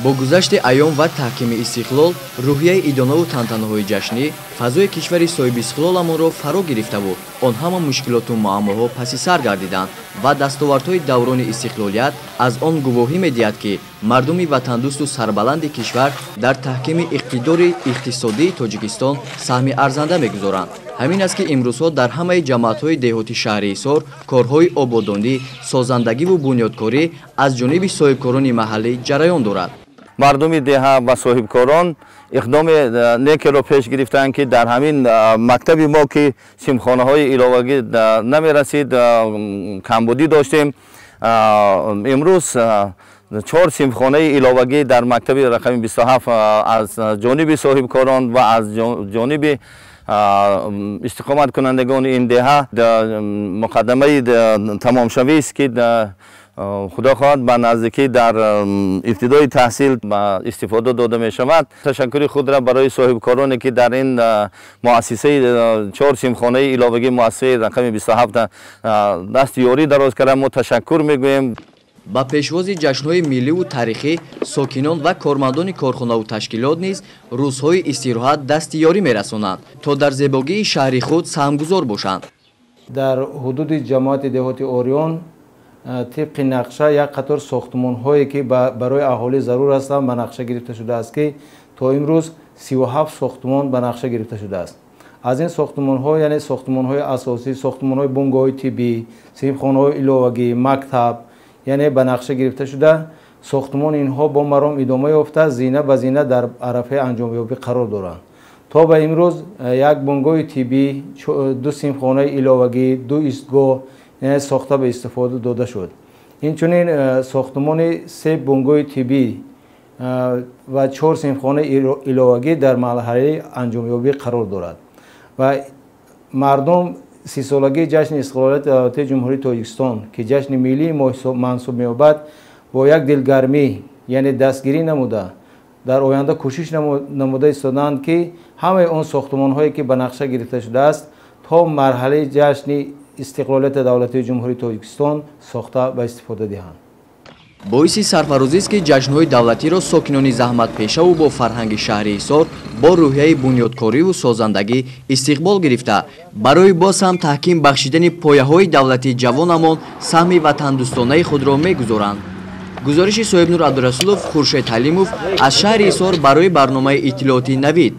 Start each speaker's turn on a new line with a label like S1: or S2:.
S1: Бо гузашти айём ва таҳкими истиқлол, рӯҳияи идонаву тантанаҳои ҷашнӣ фазои кишвари соҳибистиқлоламонро фаро гирифтаву он ҳама мушкилоту муаммоҳо паси сар гардиданд ва дастовардҳои даврони истиқлолият аз он гувоҳӣ медиҳад, ки мардуми ватандӯсту сарбаланди кишвар дар таҳкими иқтидори иқтисодии Тоҷикистон саҳми арзанда мегузоранд. Ҳамин аст, ки имрӯзҳо дар ҳамаи ҷамоатҳои деҳоти шаҳри Ҳисор корҳои ободонӣ, созандагиву бунёдкорӣ аз ҷониби соҳибкорони маҳаллӣ ҷараён дорад.
S2: Мардуми деҳа ва соҳибкорон иқдоми некеро пеш гирифтанд, ки дар ҳамин мактаби мо, ки симхонаҳои иловагӣ намерасид, камбудӣ доштем, имрӯз 4 симхонаи иловагӣ дар мактаби рақами 27 аз ҷониби соҳибкорон ва аз ҷониби истиқоматкунандагони ин деҳа муқаддамаи тамомшавист, ки худо хоҳад ба наздикӣ дар ибтидои таҳсил ба истифода дода мешавад. Ташаккури худро барои соҳибкороне, ки дар ин муассисаи 4 симхонаи иловагӣ муассисаи рақами 27 дасти ёрӣ дароз карда, мо ташаккур мегӯем.
S1: Ба пешвози ҷашнҳои милливу таърихӣ сокинон ва кормандони корхонаву ташкилот низ рӯзҳои истироҳат дасти ёрӣ мерасонанд, то дар зебогии шаҳри худ саҳмгузор бошанд.
S3: Дар ҳудуди ҷамоати деҳоти Ориён тибқи нақша як қатор сохтмонҳое, ки барои аҳолӣ зарур ҳастанд, ба нақша гирифта шудааст, ки то имрӯз 37 сохтмон ба нақша гирифта шудааст. Аз ин сохтмонҳо, яъне сохтмонҳои асосӣ, сохтмонҳои бунгоҳҳои тиббӣ, синфхонаҳои иловагӣ, мактаб, яъне ба нақша гирифта шуда, сохтмони инҳо бо маром идома ёфта, зина ба зина дар арафаи анҷомёбӣ қарор доранд. То ба имрӯз як бунгоҳи тиббӣ, 2 синфхонаи иловагӣ, 2 истгоҳ сохта ба истифода дода шуд. Инчунин сохтмони 3 бунгоҳи тиббӣ ва 4 синфхонаи иловагӣ дар марҳалаи анҷомёбӣ қарор дорад ва мардум 30-солагии ҷашни истиқлолияти давлатии Ҷумҳурии Тоҷикистон, ки ҷашни миллии мо мансуб меёбад, бо як дилгармӣ, яъне дастгирӣ намуда, дар оянда кӯшиш намуда истоданд, ки ҳамаи он сохтмонҳое, ки ба нақша гирифта шудааст, то марҳалаи ҷашни истиқлолияти давлатии Ҷумҳурии Тоҷикистон сохта ба истифода диҳанд.
S1: Боиси сарфарозист, ки ҷашнҳои давлатиро сокинони заҳматпешаву бо фарҳанги шаҳри Ҳисор бо рӯҳияи бунёдкориву созандагӣ истиқбол гирифта, барои боз ҳам таҳким бахшидани пояҳои давлати ҷавонамон саҳми ватандӯстонаи худро мегузоранд. Гузориши Соҳибнур Абдурасулов, Хуршед Ҳалимов аз шаҳри Ҳисор барои барномаи иттилоотии Навид.